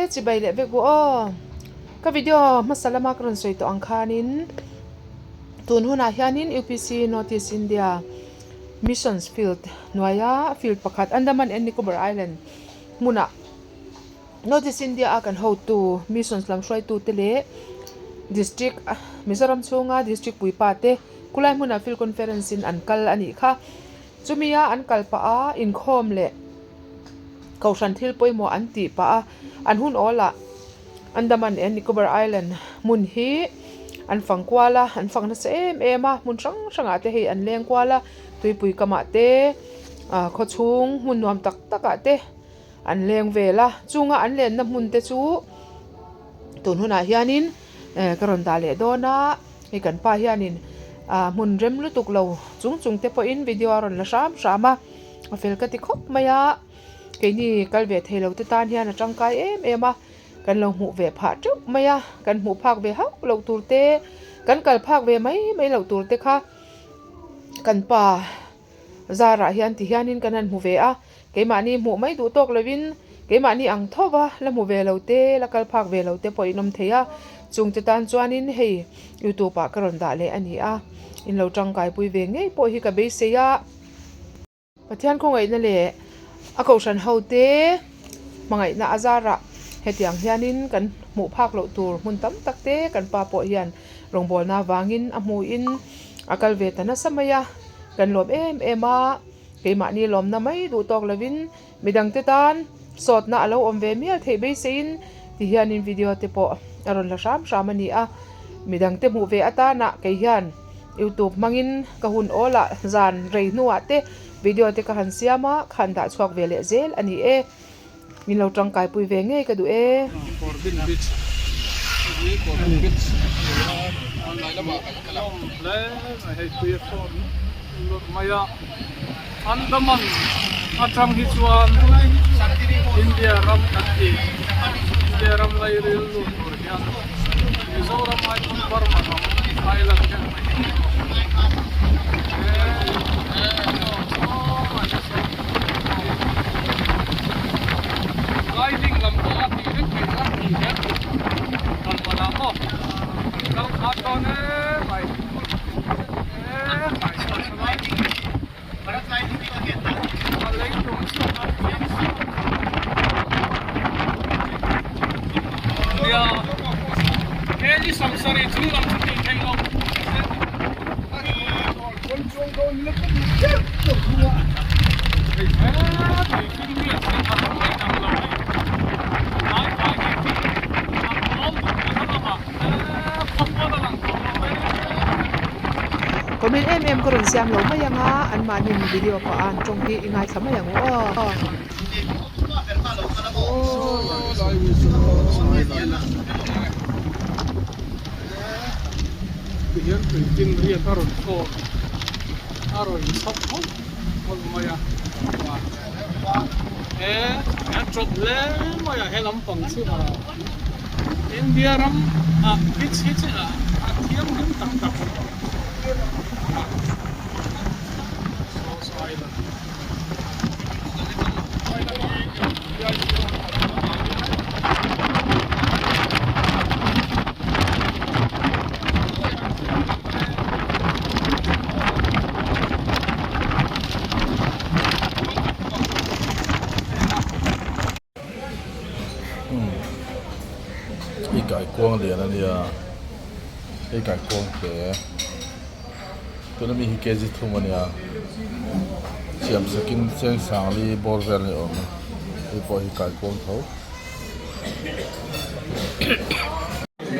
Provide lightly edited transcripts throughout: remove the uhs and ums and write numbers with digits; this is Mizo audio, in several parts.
chibai leh vek u aw. Ka video hmasa lama ka rawn sawi tawh ang khanin tun hunah hianin UPC North East India Missions Field hnuaia field pakhat Andaman and Nicobar Island hmunah North East India a kan hotu Missions lam hruaitute leh District Mizoram chhunga District puipa te khulai hmunah field conference in an kal a nih kha. Chumia an kal pah a inkhawm leh Kohhran thil pawimawh an tih pah a, an hun awl ah Andaman and Nicobar Island hmun hi an fang kual a, an fang nasa em em a, hmun hrang hrang ah te hei an leng kual a, tuipui kamah te ah khawchhung hmun nuam tak tak ah te an leng vel a, chunga an lenna hmun te chu tun hunah hianin eh ka rawn dah leh dawn a, hei kan pa hianin ah hmun rem lutuk lo chung chung te pawhin video a rawn la hram hram a. A fel ka ti khawp mai a, keini kal ve thei lo te tan hian a tangkai em em a, kan lo hmuh ve phah teuh mai a, kan hmuh phak ve hauh loh tur te, kan kal phak ve mai mai loh tur te kha kan pa zarah hian ti hianin kan han hmu ve a, keimahni hmuh mai duh tawk lovin keimahni ang tho va la hmu ve lo te, la kal phak ve lo te pawh in awm thei a, chung te tan chuanin hei youtube ah ka rawn dah leh a ni a, in lo tangkaipui ve ngei pawh hi ka beisei a. Pathian khawngaihna leh a kohhran hote hmangaihna a zarah hetiang hianin kan hmuh phak loh tur hmun tam tak te kan pa pawh hian rawngbawlna avangin a hmuhin a kal ve ta nasa mai a, kan lawm em em a, keimahni lawmna mai duh tawk lovin Midangte tan sawtna a lo awm ve mial theih beiseiin ti hianin video te pawh a rawn la hram hram a ni a, midangte hmuh ve atana kei hian youtube hmangin ka hun awlah zan rei hnuah te video te ka han siam a, ka han dah chhuak ve leh zel a ni e. Min lo tangkaipui ve ngei ka duh e. Corbin Beach hi Corbin Beach a ni a, hmanlai lamah kan kal a. Hle mai hei tui a thawn lawrh mai a. Andaman atang hi chuan India ram kan ti, India ram lairil lut tur hian Mizoram ai pawn Burma ram Thailand hian mai hi Riding lam pawh a tih vek theih a tih hian kan banah maw kan kal khat dawn em mai. Comment em em ka rawn siam lo mai ang a, anmahni video pah a an tawng hi i ngaithla mai ang u aw. Tihian tuitin riat a rawn tawk a rawn chhawp mawlh mawlh mai a he a tawp hle mai a he lampang chu a India ram ah beach hi chu a thianghlim tak tak Source Island. Hei kaikuang lian a nia hei kaikuang te tuna mi hi kg thum a nia siam sakin cheng sangli bawr vel a ni awm a hei pawh hi kaikuang tho.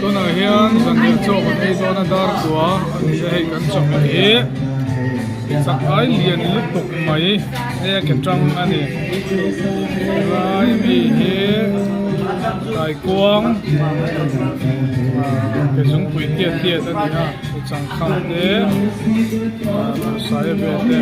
Tunah hian zanriah chaw kan ei dawn a dar kua a ni a hei kan chawhmeh hi chak ai lian lutuk mai hei a ke tang a ni helai mi hi kaikuang ah ke zungpui tiat tiat a ni a changkham te ah saia vel te.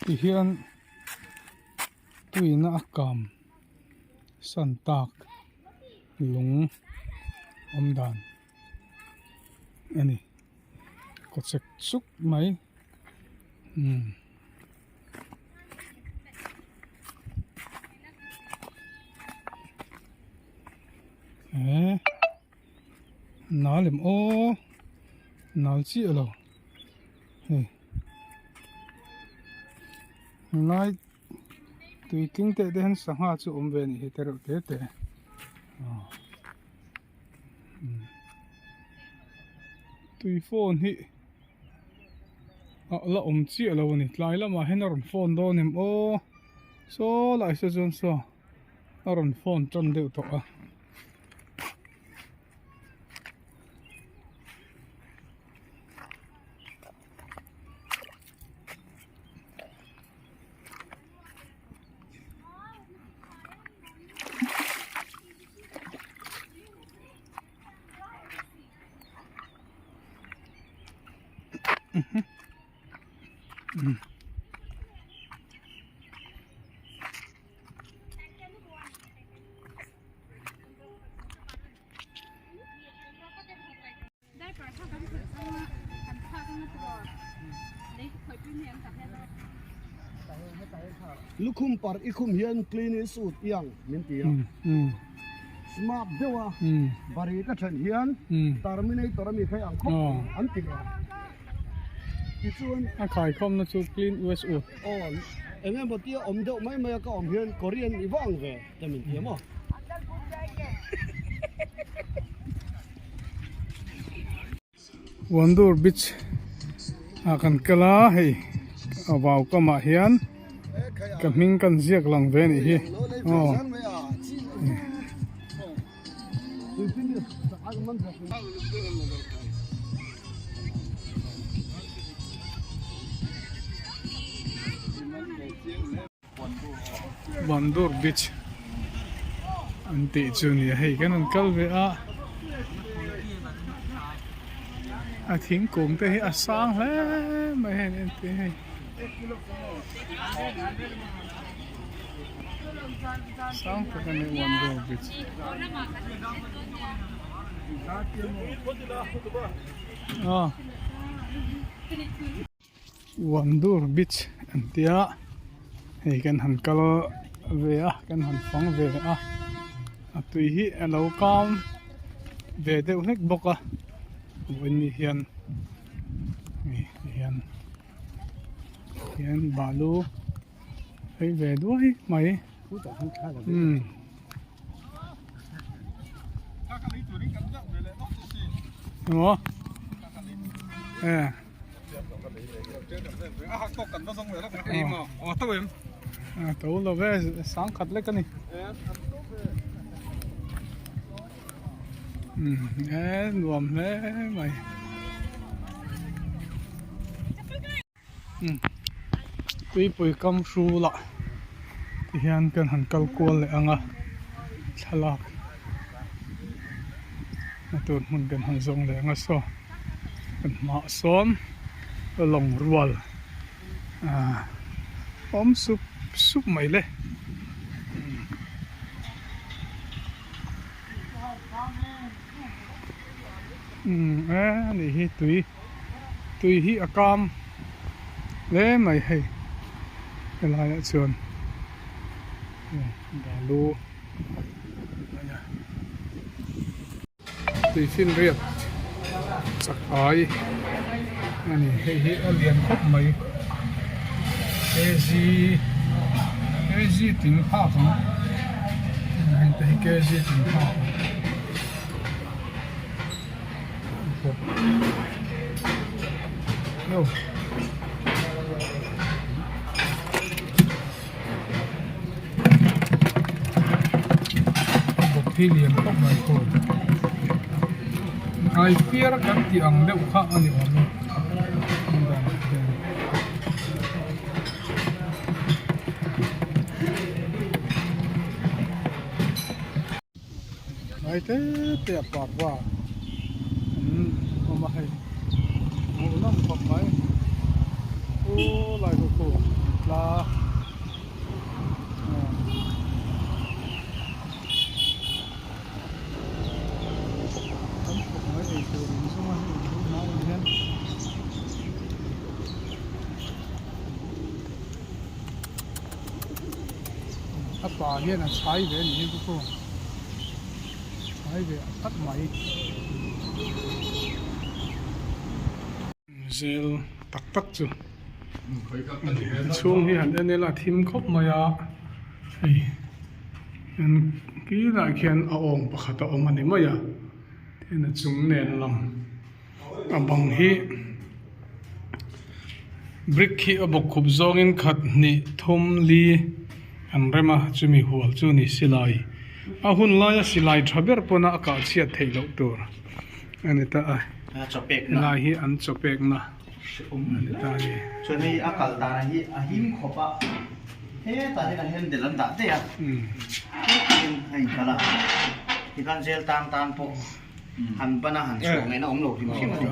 Tihian tuina a kam san tak lung. Awm dan a ni kaw chek chuk mai umm. Eee nal em aw nal chiah lo hei lai tui tling teh te hian sangha chu awm ve a nih hi te reuh te te aw tui phone hi ah la awm chiah lo a ni tlai lamah hian a rawn phone dawn em aw saw lai saw chuan saw a rawn phone tan deuh tawh a. Lukhum par i khum hian clean i suit i ang min ti a, smart deuh a bari ka then hian terminator ami kha i ang khawp an ti leh a tichuan a khaikhawmna chu clean us ut aw eng emaw tia awm deuh mai mai a ka awm hian Korean i va ang ve te min ti a maw. Wandur beach ah kan kal a hei a vau kamah hian ka hming kan ziak lang ve a nih hi aw. Wandur beach an tih chu a ni a hei kan han kal ve a a thingkung te hi a sang hle mai hei an entir hei sang tak a ni Wandur beach aw. Wandur beach an tia hei kan han kal ve a kan han fang ve a a tui hi a lo kam ve deuh hlek bawk a vawiin ni hian hei hian hian balu phei ve duai mai umm. Emaw e a to lo ve sang khat lek a ni umm e nuam hle mai tuipui kam hrulah ti hian kan han kal kual leh ang a thlalak na tur hmun kan han zawng leh ang a saw kan hmaah sawn lawng rual ah awm sup sup mai le. Umm e ani hi tui tui hi a kam hle mai hei helai ah chuan balu tui finriat chak ai ani hei hi a lian khawp mai kg kg tling phak ang heng te hi kg tling phak ang. Bawp hi lian khawp mai khaw ai piar kan tih ang deuh kha a ni awm e. Ngai te te a parva an awm a hei hmuh nawm khawp mai u lai ho khu tla pa hian a chhai ve a nih hi bawk aw chhai ve at mai. Zel tak tak chu a chhung hi han en ila a thim khawp mai a hei hian kilai khian a awng pakhat a awm a ni mai a tin a chung nen lam a bang hi brick hi a bawk khup zawngin khat hnih thum li an rem a chumi hual chu ni silai a hun laia silai tha ber pawna a kah chhiat theih loh tur. A ni ta a, helai hi an chaw pekna a ni ta a ni. Chuan hei a kal dan hi a him khawp a, hetah hian a handle an dah daih a, hetin a inkal a, tikhan zel tan tan pawh han ban a han chhuah ngaihna awm lo hrim hrim a ni.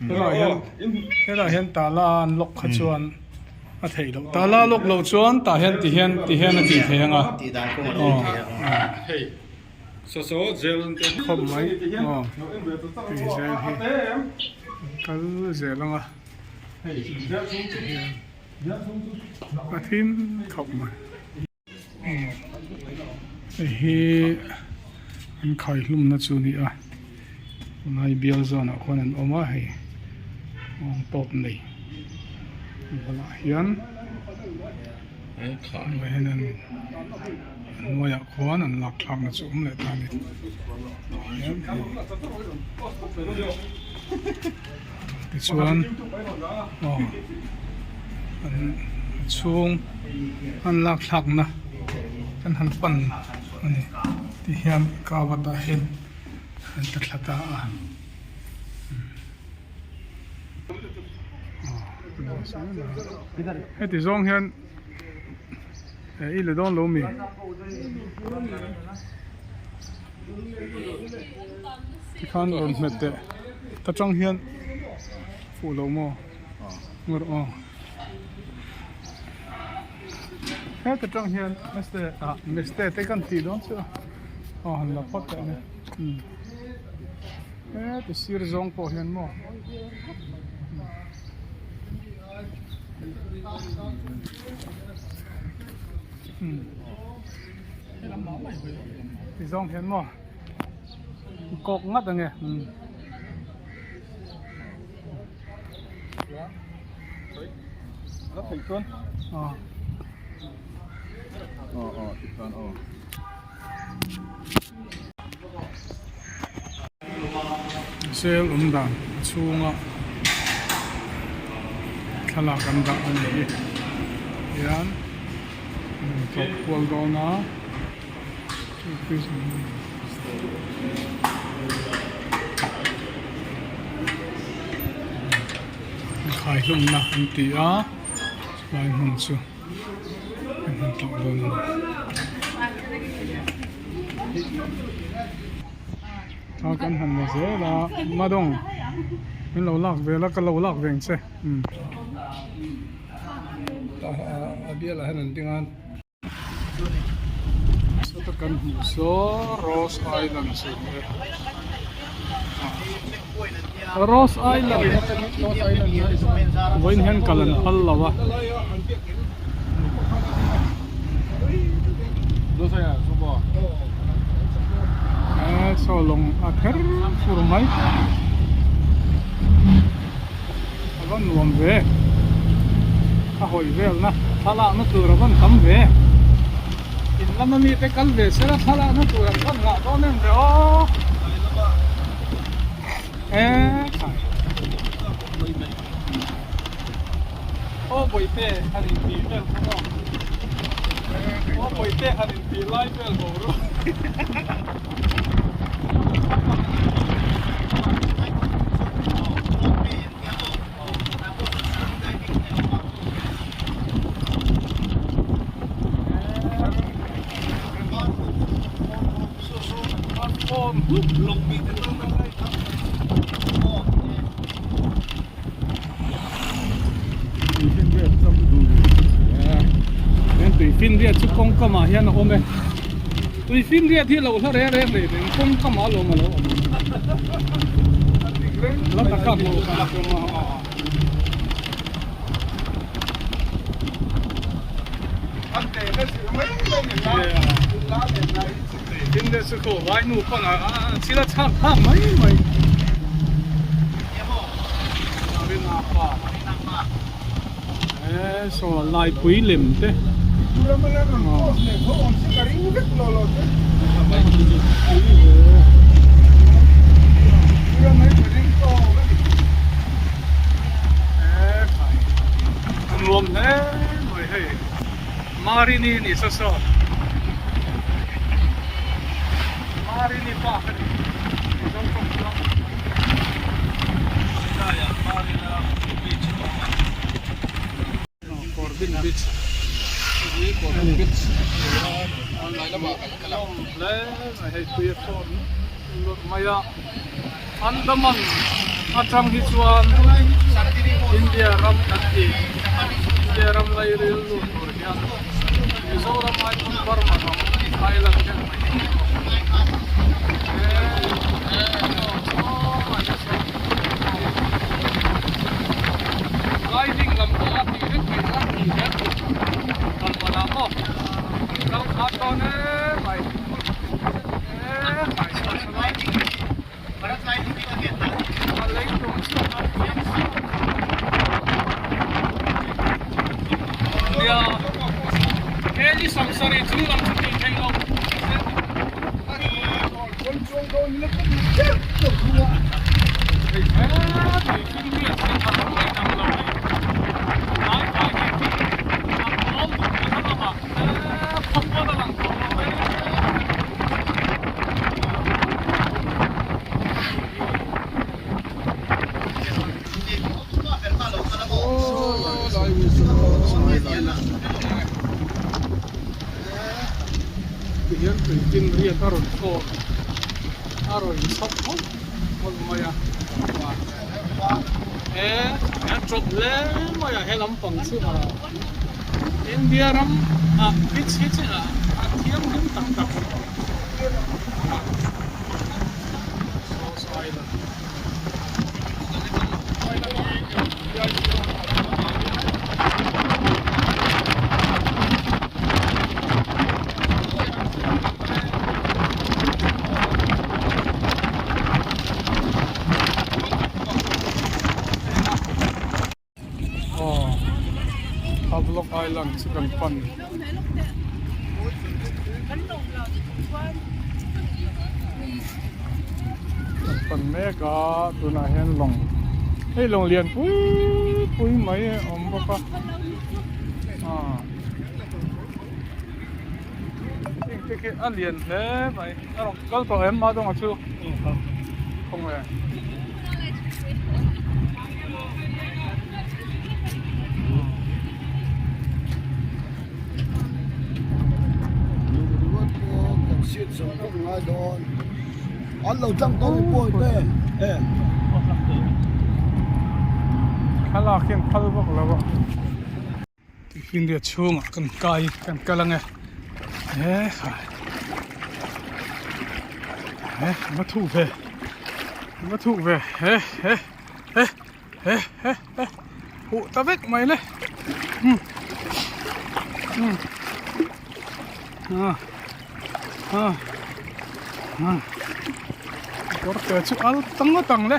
Helai hian helai hian tala an lock kha chuan a theih loh, tala lock loh chuan tah hian ti hian ti hian a tih theih ang a. Tih dan kawng a lo awm thei a. Khawp mai aw tui zel hi kal zel ang a a thim khawp mai hei hi an khai hlum na chu a ni a tunlai bial zawnah khuan an awm a hei awng tawp nei bulah hian. Hnuaiah khuan an lak thlakna chu awm leh ta a ni. Tichuan aw an chhung an lak thlakna kan han pan a ni tihian kavatah hian an ta thla ta a. Heti zawng hian i la dawn lo mi? Tikhan rawn hmet teh ta tang hian fuh lo maw? Ngawr aw. Heta tang hian meste ah meste te kan tih dawn chu a aw han la phawt teh a ni. Heti sir zawng pawh hian maw ti zawng hian maw kawk ngat ange Sel awm dan a chhunga thlalak an dah a ni hi hian an tlawh kual dawn a Inkhaihlumna an ti a chulai hmun chu. A kan han la zel a madawng min lo lak vel a ka lo lak veng che a bial ah hian an ding a sawta kan hmuh saw rose island chu ni e rose island vawiin hian kal an phal lo a. Saw lawng a kher fur mai a va nuam ve a hawi vel na thlalak na tur a van tam ve in lama mi te kal ve sela thlalak na tur an van ngah dawn em ve aw e khai. Aw bawihte han intih vel kha maw Aw bawihte han intih lai vel ho ru. Tuifinriat chu kawng kamah hian a awm e tuifinriat hi lo hla reng reng rei reng kawng kamah alawm a lo awm la taka hmuh kan tum a Tin deuh chu khaw vai nu pawn a thil a chhak phak mai mai. Marina pa e saw laipui lem te. A nuam hle mai hei. Marini ni saw saw. Marini park a ni. Mizo tawng chuan helaiah Marina beach a awm a. Corbin beach hi Corbin beach a ni a. Tlai lamah kan kal ang hle mai hei tui a thawn lawrh mai a. Andaman atang hi chuan India ram kan ti India ram lairil lut tur hian Mizoram ai pawn Burma ram Thailand hian mai hi Riding lam pawh a tih vek mai a tih zel tur kalpana maw kal khat dawn em mai. Tihian tuitin riat a rawn tawk a rawn chhawp mawlh mawlh mai a he a tawp hle mai a he lampang chu a India ram ah beach hi chu a thianghlim tak tak Aw Havelock Island chu kan pan kan pan mek a tunah hian lawng hei lawng lian pui pui mai a awm bawk a aw heng te khi a lian hle mai a rawn kal tawh em Madonga chu khawnge. Thlalak hian phal vak lo a India chhungah kan kai kan kal ange he khai he va thu ve va thu ve he he he he he he huh ta vek mai le um um a a a kawr te chu al ta ngawt ang le.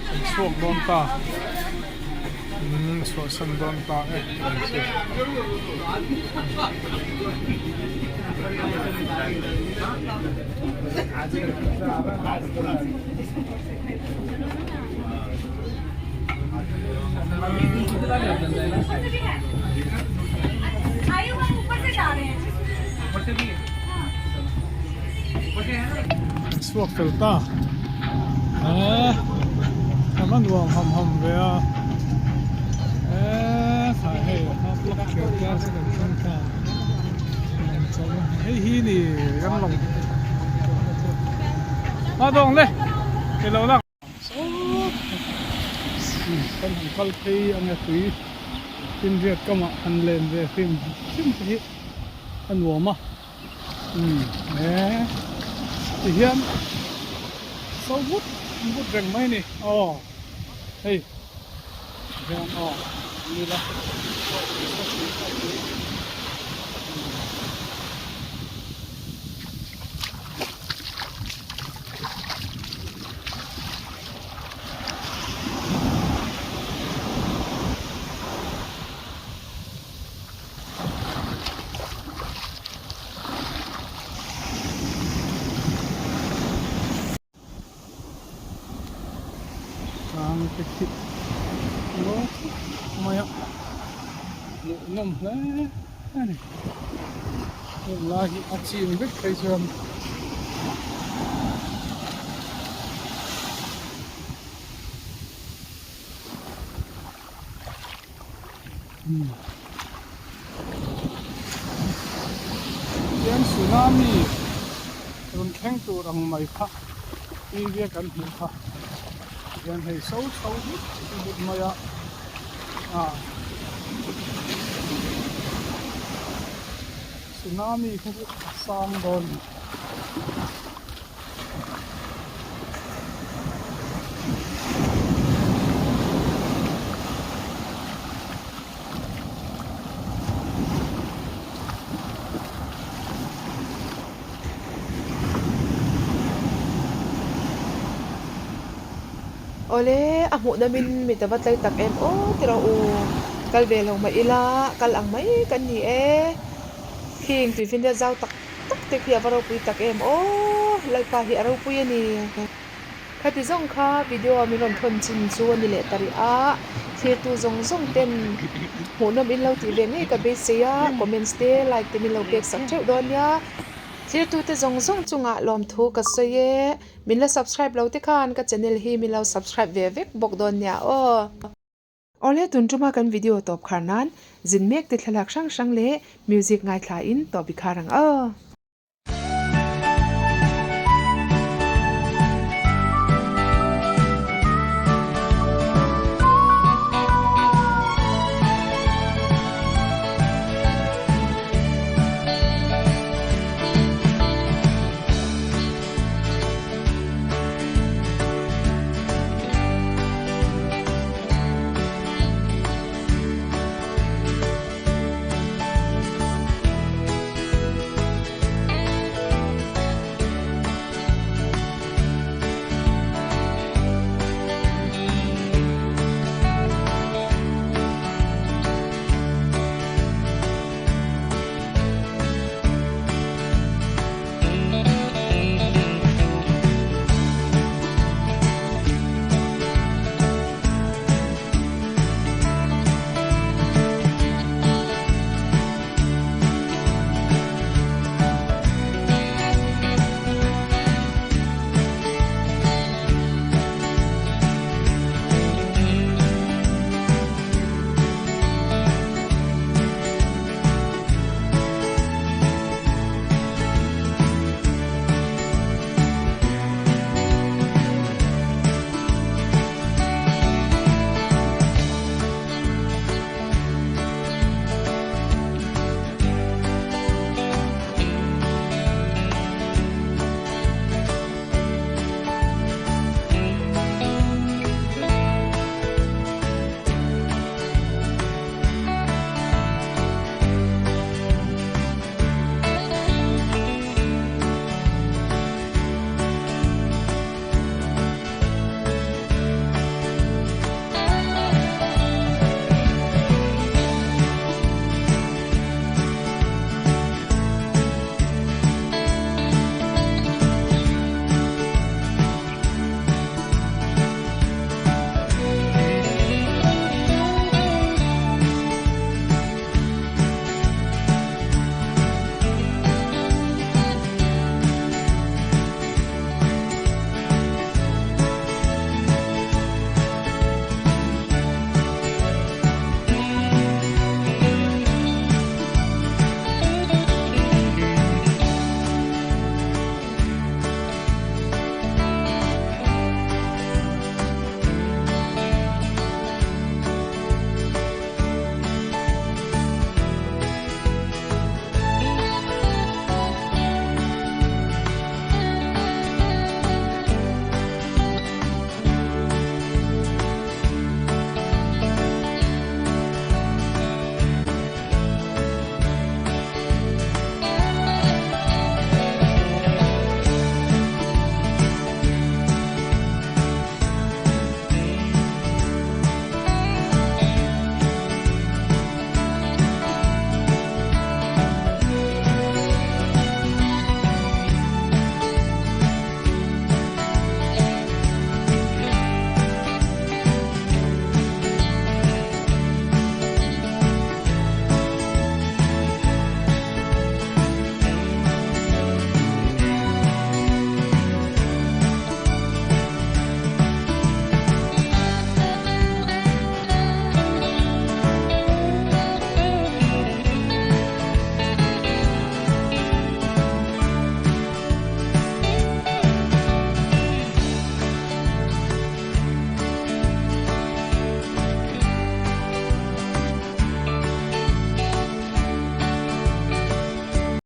Kan chhuak dawn ta chhuahsan dawn ta e kan chu. Chhuak fel ta eee a va nuam ham ham ve a eee khai hei a plug tel tel chu kan thleng ta hei hi ni kan lawng a dawng le i lo lak kan han kal phei ang e tui tinriat kamah han len ve hrim hrim te hi a nuam a. Umm he ti hian so vut vut reng mai a ni aw hei ti hian aw. nila pawh nasa thin khawp mai. Tlang te khi mawi khawp mai a hmuhnawm hle a ni heng lai hi a chim vek phei chuan. Tihian tsunami rawn thleng tur ang mai kha tv a kan hmuh kha tihian hei so chho hlut hlut mai a ah tsunami kha chu a sang dawn a ni. Awle, a hmuh namin mi ta va tlai tak em aw ti rawh u. Kal ve lo mah ila, kal ang mai kan ni e. Khing tuifinriat zau tak tak te khi a va ropui tak em aw, Lalpa hi a ropui a ni. Khati zawng kha video a min rawn thawn chin chu a ni leh ta rih a, thlirtu zawng zawng ten hmuhnawm in lo tih ve ngei ka beisei a, comments te like te min lo pek sak theuh dawn nia. Thlirtu te zawng zawng chungah lawmthu ka sawi e, min la subscribe lo te khan ka channel hi min lo subscribe ve vek bawk dawn nia aw. Awle tun tuma kan video tawp khar nan zin mek te thlalak hrang hrang leh music ngaithla in tawp i khar ang aw.